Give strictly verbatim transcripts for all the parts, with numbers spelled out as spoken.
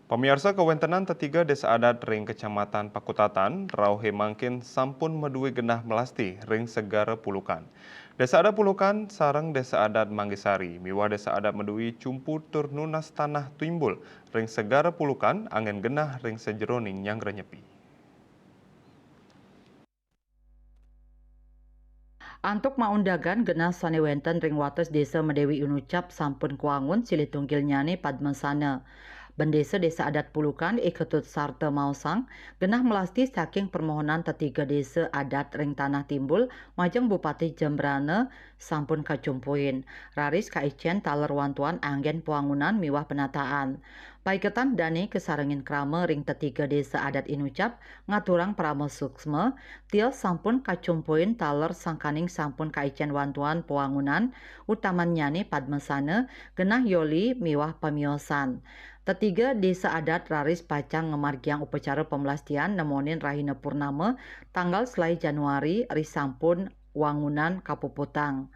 Pamiarsa, kawéntenan tetiga désa adat ring Kecamatan Pakutatan, rauh mangkin sampun madué genah melasti ring Segara Pulukan. Désa adat Pulukan sareng désa adat Manggisari miwah désa adat Medui Cumpu tur nunas tanah timbul ring Segara Pulukan anggén genah ring sajeroning nyanggra nyepi. Antuk maundagan, genah sané wénten ring wates Désa Medewi Inucap sampun kawangun, silih tunggilnyané Padmasana. Bendésa Désa Adat Pulukan I Ketut Sarta maosang, genah melasti saking permohonan tetiga désa adat ring Tanah Timbul majeng Bupati Jembrana sampun kacumpuin. Raris kaicén taler wantuan anggén pawangunan miwah penataan. Paiketan dané kasarengin krama ring tetiga désa adat Inucap ngaturang parama suksma, tios sampun kacumpuin taler sangkaning sampun kaicén wantuan pawangunan, utamannyané Padmasana, genah yoli miwah pamiosan. Tetiga désa adat raris pacang ngamargiang upacara pamelastian nemonin rahina purnama tanggal selaé Januari ri sampun wangunan kapuputang.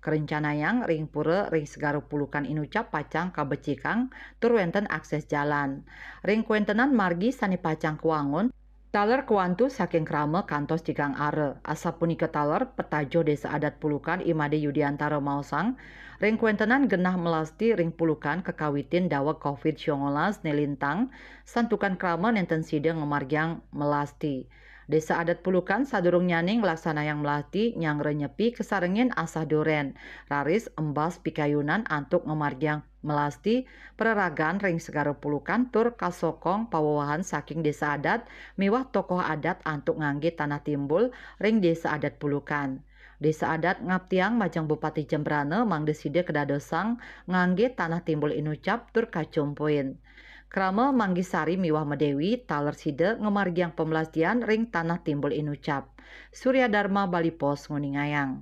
Karencanayang ring pura ring Segara Pulukan Inucap pacang kabecikang tur wénten akses jalan. Ring kawéntenan margi sané pacang kawangun, taler kawantu saking krama kantos tigang ara. Asapunika taler petajuh Désa Adat Pulukan I Madé Yudiantara maosang, ring kawéntenan genah melasti ring Pulukan kakawitin daweg covid siongolas né lintang, santukan krama nénten sida ngamargiang melasti. Désa Adat Pulukan sadurungnyané nglaksanayang melasti nyanggra nyepi kasarengin asah durén, raris embas pikayunan antuk ngamargiang melasti pararagan ring Segara Pulukan tur kasokong pawewahan saking désa adat miwah tokoh adat antuk nganggé Tanah Timbul ring Désa Adat Pulukan. Désa adat ngaptiang majeng Bupati Jembrana mangda sida kadadosang nganggé Tanah Timbul Inucap tur kacumpuin. Krama Manggisari miwah Medewi taler sida ngamargiang pamelastian ring Tanah Timbul Inucap. Surya Dharma, Bali Post, nguningayang.